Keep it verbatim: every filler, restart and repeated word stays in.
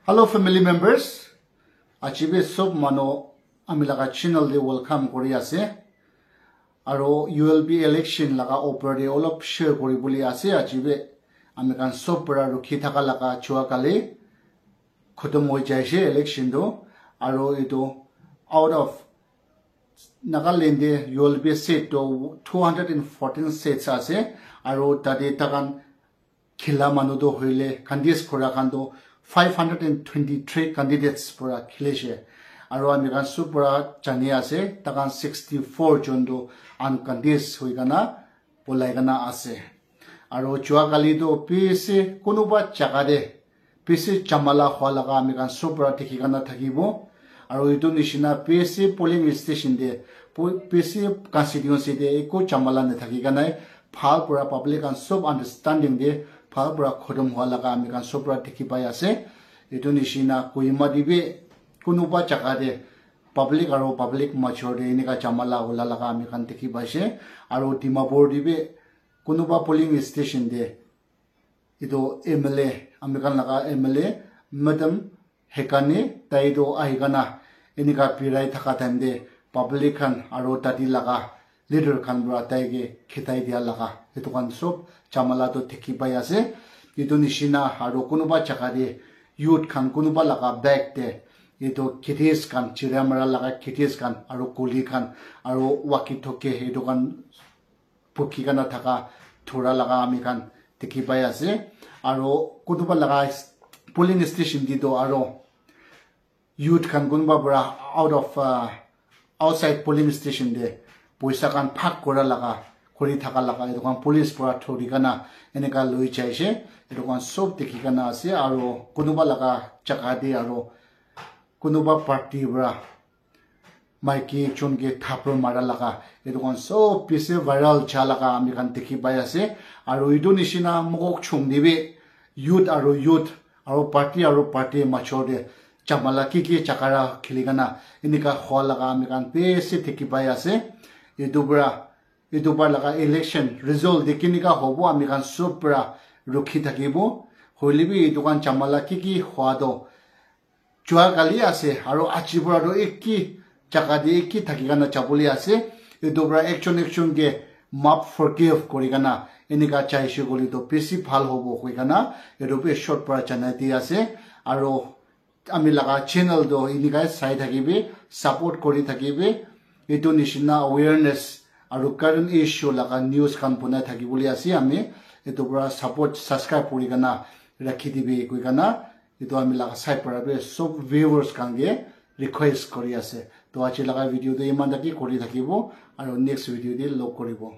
Hello family members, aji bi sob manu ami laga channel te welcome kuri ase. Aro U L B election laga opor te olop share kuri bole ase. Aji bi ami khan sob para rukhi thaka laga jua kali khotom hoi jaise election tu. Aro etu out of Nagaland te U L B seat tu two hundred and fourteen seats ase. Aro tate takan khila manu tu hoile contest kura khan tu five hundred and twenty-three candidates para khilise. Aro ami khan sob para jani ase, takan sixty-four jon tu uncontest hoi kana ulai kana ase. Aro jua kali tu bishi kunuba jaga te bishi jamala hua laga ami khan sob para dikhi kana thakibo. Aro etu nishina bishi polling station te, pu- bishi constituency te eku jamala nathaki kana bhal para public khan sob understanding te bhal para khotom hua laga ami khan sob para dikhi pai ase. Etu nishina Kohima te bi kunuba jaga te public aro public major te enika jamala hula laga ami khan dikhi paise. Aro Dimapur te bi kunuba polling station te etu M L A, ami khan laga M L A, Madam Hekani, tai tu ahi kana enika birai thaka time te public khan aro tate laga leader khan para tai ke khitai dia laga etu khan sob jamala tu dikhi pai ase. Etu nishina aro kunuba jaga te youth khan kunuba laga bag te etu kiddies khan, chira mara laga kiddies khan aro guli khan aro walkie talkie etu khan bukhi kana thaka thura laga ami khan dikhi pai ase. Aro kunuba laga polling station te tu aro youth khan kunuba para out of, uh, outside polling station te poisa khan phak kura laga, kuri thaka laga etu khan police para thori kana enika loi jaise. Etu khan sob dikhi kana ase. Aro kunuba laga jaga te aro kunuba party para maiki ekjon ke thapor mara laga etu khan sob bishi viral ja laga ami khan dikhi pai ase. Aro etu nishina Mokokchung te bi youth aro youth aro party aro party major te jamala ki ki chakara khili kana enika hua laga ami khan bishi dikhi pai ase. Etu para etu para laga election result te kenika hobo ami khan sob para rukhi thakibo. Hoile bi etu khan jamala ki ki hua tu jua kali ase aro aji para tu eki jaga te eki thaki kana jabole ase. Etu para ekjon ekjon ke map forgive kuri kana enika jaise koile tu bishi bhal hobo koi kana etu bi short para janai di ase. Aro ami laga channel tu enika sai thakibi, support kuri thakibi. Etu nishina awareness aro current issue laga news khan bonai thakibole ase. Ami etu para support, subscribe kuri kana rakhi dibi koi kana etu ami laga side para bi sob viewers khan ke request kuri ase. To aji laga video tu iman taki kuri thakibo aro next video te log kuribo.